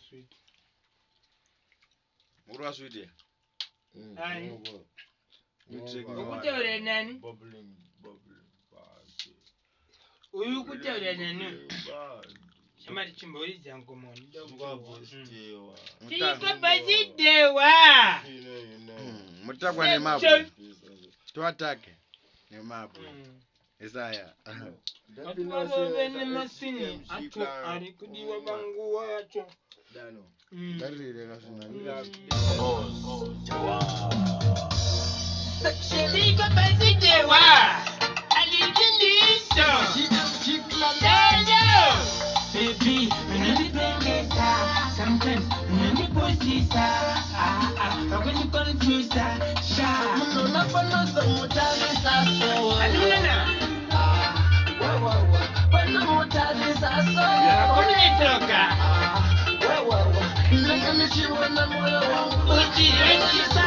Sweet. Muri waswiti. Ai. You Ukutaura nani? Bubbling, bubbling, party. Uyu kutaura nani? Shamari chimboridza ngoma ndida kuwa. Ndikapostewa. Tiriko pachidewa. Mutakwa nemabwe. Toatake nemabwe. Isaya. Vativarove nemasini acho ari kudiwa panguva yacho. Dano. Ndarire kasina. Tiriko pachidewa. Alichindiso. Lelo. Baby, unondipengesa. Sometimes unondipusisa. Ah ah, wakundiconfusa. Sha. Alunana. Kunetoka. Uchirechisa.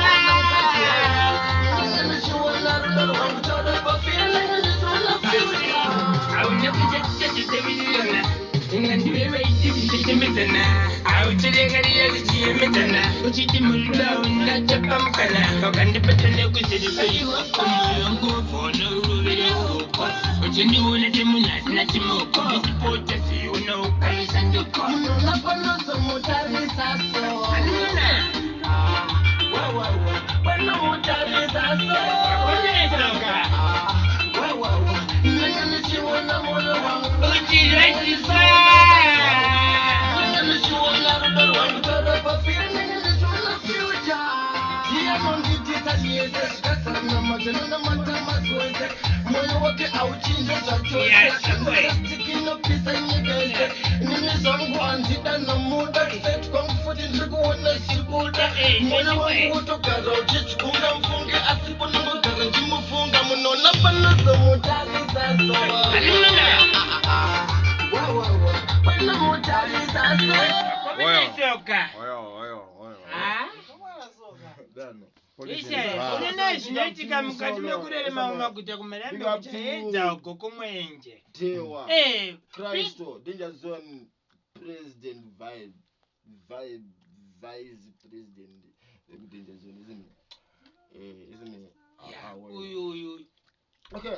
Hauna kuchachachachitevirirana. Ingandive vaiti kuchechemedzana. Hauchiregarira zvichiyemedzana. Uchiti murudo unachapamukana. Wakandipata nekuziripaiwa pamoyo nguvo noruviri uko. Uchindiona semunhu asina chimoko. Ndichipota siuna ukaisa nduko. Aluna. Wakunetsoka. Uchirechisa. Moyo wake auchinje Yes, boy. zvachoinopisa nyika yese nini zvangu handida nomuda kuseti kwangu futi ndiri kuona chibuda. Eh, Moyo yes, boy. wangu utogara uchityunga mufunge asi unongogara ndimufunga munona panozomutarisa so. Aluna. Panomutarisa so. Wakunetsoka. Oyo oyo oyo. Ah? Dano. Ishe, unoona zvinoitika mukati mekurerema mumaguta kumarambe kuchaedza ugo kumwenje. Dewa. Eh, Christo, Danger Zone President Vibe, Vibe, Vice President Danger Zone, isn't it? Eh, isn't it? Yeah, Ah, well. uyu uyu. Okay.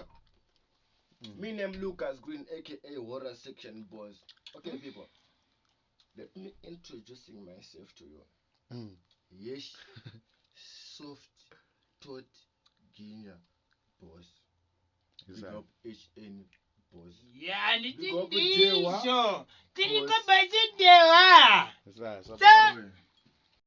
Me name Lucas Green, aka Horror Section Boss. Okay, people. Let me introducing myself to you. Yes, soft, tot, ginger, boss. Big Isaya. up HN boss. Ya, Big up Dewa. ndichindicho. Tiriko Boss. pachidewa. Isaya. Sa-